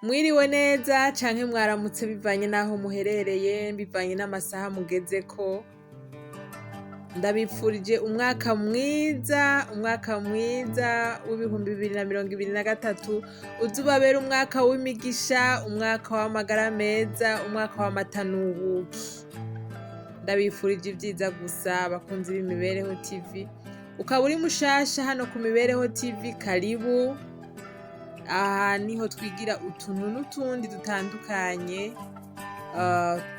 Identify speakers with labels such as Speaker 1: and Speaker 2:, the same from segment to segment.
Speaker 1: Mwiriwe neza canke mwaramutse bivanye n'aho muherereye, bivanye n'amasaha mugezeko. Ndabipfurije umwaka mwiza, umwaka mwiza w'2023, uze ubabere umwaka w'imigisha, umwaka w'amagara meza, umwaka w'amata n'ubuki. Ndabifurije ivyiza gusa abakunzi b'Imibereho TV. Ukaba uri mushasha hano ku Mibereho TV, karibu. Aha niho twigira utuntu n'utundi dutandukanye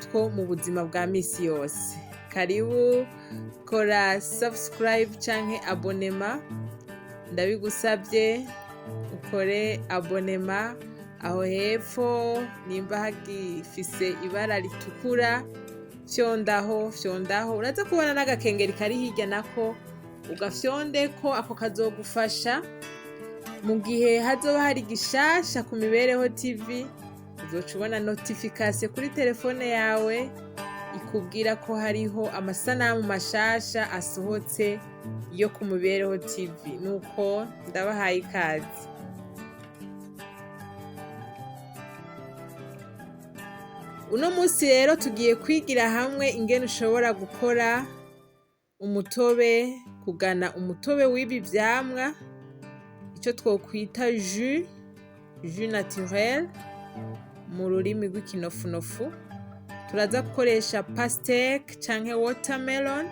Speaker 1: two mu buzima bwa misi yose. Karibu, kora subscribe canke abonema, ndabigusavye ukore abonema aho hepfo nimba hagifise ibara ritukura, fyondaho fyondaho, uraza kubona n'agakengeri kari hirya nako ugafyondeko, ako kazogufasha mu gihe hazoba hari gishasha ku Mibereho TV, uzoca ubona notification kuri telefone yawe ikubwira ko hariho amasanamu mashasha asohotse yo ku Mibereho TV. Nuko ndabahaye ikaze. Uno musi rero tugiye kwigira hamwe ingene ushobora gukora umutobe, kugana umutobe w'ibi vyamwa, ico twokwita jus naturel mu rurimi rw'ikinofunofu. Turaza gukoresha pastèque canke watermelon,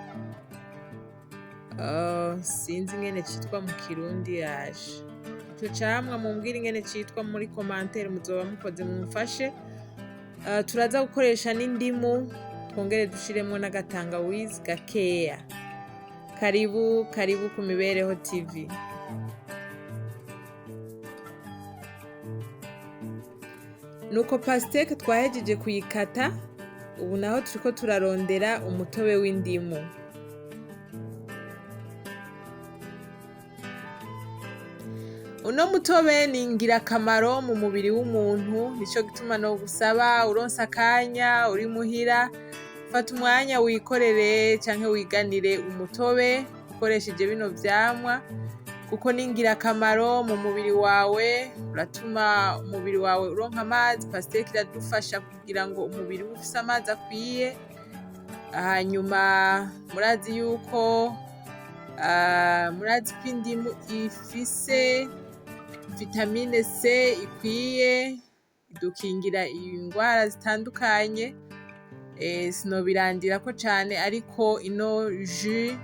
Speaker 1: sinzi ingene citwa mu kirundi yaje. Ico camwa mumbwire ingene citwa muri commentaire, muzoba mukoze mumfashe. Turaza gukoresha n'indimu, twongere dushiremwo n'agatangawizi gakeya. Karibu, karibu ku Mibereho TV. Nuko pastèque twahejeje kuyikata, ubu naho turiko turarondera umutobe w'indimu. Uno mutobe ni ngirakamaro mu mubiri w'umuntu, nico gituma nogusaba uronse akanya uri muhira, fata umwanya wikorere canke wiganire umutobe ukoresheje bino vyamwa, kuko ni ngirakamaro mu mubiri wawe, uratuma umubiri wawe uronka amazi. Pastèque iradufasha kugira ngo umubiri ube ufise amazi akwiye. Hanyuma murazi yuko murazi ko indimu ifise vitamine C ikwiye, idukingira ingwara zitandukanye. Sinobirandirako cane, ariko ino jus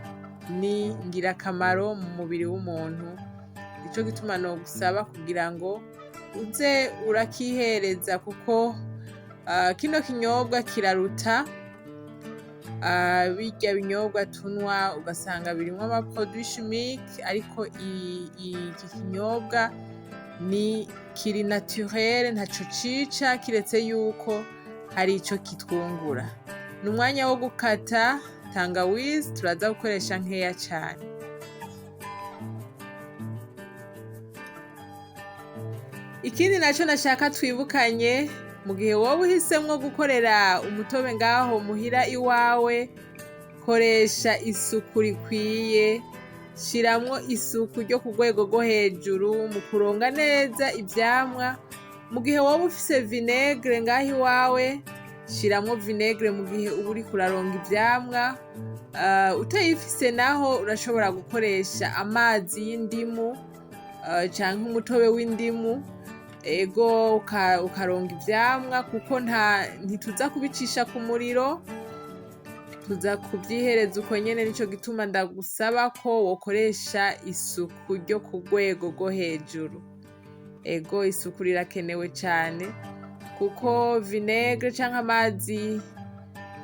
Speaker 1: ni ngirakamaro mu mubiri w'umuntu, nico gituma nogusaba kugira ngo uze urakihereza, kuko kino kinyobwa kiraruta birya binyobwa tunwa ugasanga birimwo ama produits chimiques, ariko iki kinyobwa ni kiri naturel, ntaco cica kiretse yuko hari ico kitwungura. Ni umwanya wo gukata tangawizi, turaza gukoresha nkeya cane. Ikindi naco nashaka twibukanye, mu gihe woba uhisemwo gukorera umutobe ngaho muhira iwawe, koresha isuku rikwiye, shiramwo isuku ryo ku rwego rwo hejuru mu kuronga neza ivyamwa. Mu gihe woba ufise vinaigre ngaho iwawe, shiramwo vinaigre mu gihe uba uriko uraronga ivyamwa. Utayifise naho urashobora gukoresha amazi y'indimu canke umutobe w'indimu, ego ukaronga ivyamwa, kuko ntituza kubicisha ku muriro, tuza kuvyihereza uko nyene. Nico gituma ndagusaba ko wokoresha isuku ryo ku rwego rwo hejuru. Ego, isuku rirakenewe cane, kuko vinaigre canke amazi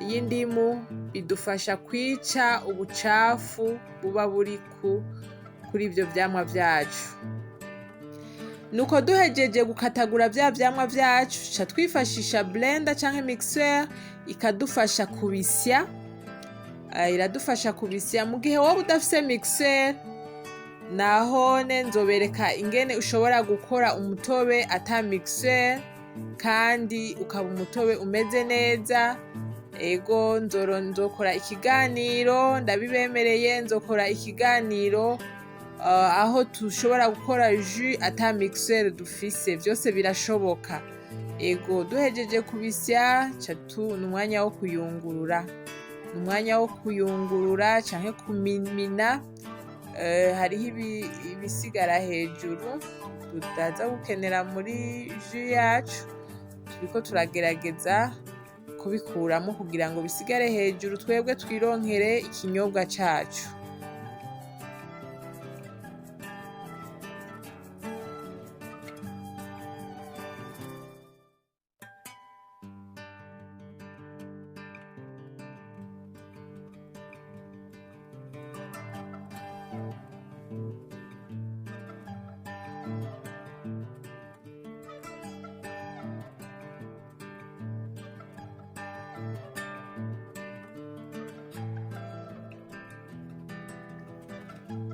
Speaker 1: y'indimu bidufasha kwica ubucafu buba buri kuri ivyo vyamwa vyacu. Nuko duhejeje gukatagura vya vyamwa vyacu, tuca twifashisha blender canke mixeur ikadufasha kubisya. Iradufasha kubisya. Mu gihe woba udafise mixeur nahone nzobereka ingene ushobora gukora umutobe ata mixeur kandi ukaba umutobe umeze neza. Ego, nzokora ikiganiro, ndabibemereye, nzokora ikiganiro. Aho tushobora gukora jus ata mixeur dufise, vyose birashoboka. Ego, duhejeje kubisya, ni umwanya wo kuyungurura, ni umwanya wo kuyungurura canke kumimina. Hariho ibisigara hejuru tutaza gukenera muri jus yacu, turiko turagerageza kubikuramo kugira ngo bisigare hejuru, twebwe twironkere ikinyobwa cacu.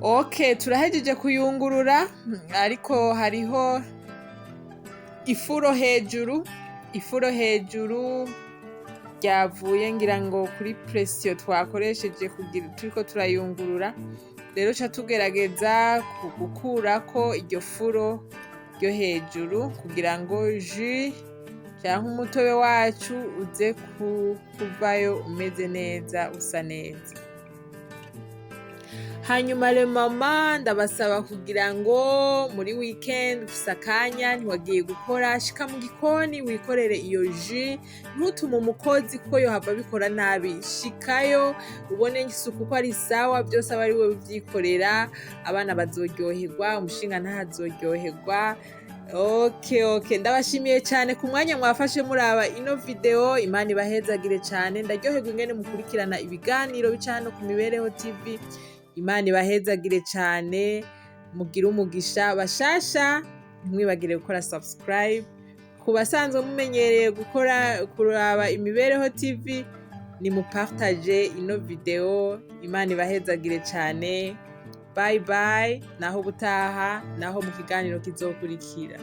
Speaker 1: Ok, turahejeje kuyungurura, ariko hariho ifuro hejuru, ifuro hejuru ryavuye ngira ngo kuri presiyo twakoresheje kugira turiko turayungurura. Rero ca tugerageza gukurako iryo furo ryo hejuru kugira ngo jus canke umutobe wacu uze kuvayo umeze neza, usa neza. Hanyuma le mama, ndabasaba kugira ngo muri weekend ufise akanya, ntiwagiye gukora, shika mu gikoni wikorere iyo jus, ntutume umukozi kuko yohava abikora nabi. Shikayo ubone isuku ko ari sawa, vyose abe ari wewe uvyikorera, abana bazoryoherwa, umushingantahe azoryoherwa. Ok, ndabashimiye cane ku mwanya mwafashe muraba ino video. Imana ibahezagire cane. Ndaryoherwa ingene mukurikirana ibiganiro bica hano ku Mibereho TV. Imana ibahezagire cane, mugire umugisha. Bashasha, ntimwibagire gukora subscribe. Ku basanzwe mumenyereye gukora kuraba Imibereho TV, ni mupartage ino video. Imana ibahezagire cane. Bye bye, naho ubutaha, naho mu kiganiro kizokurikira.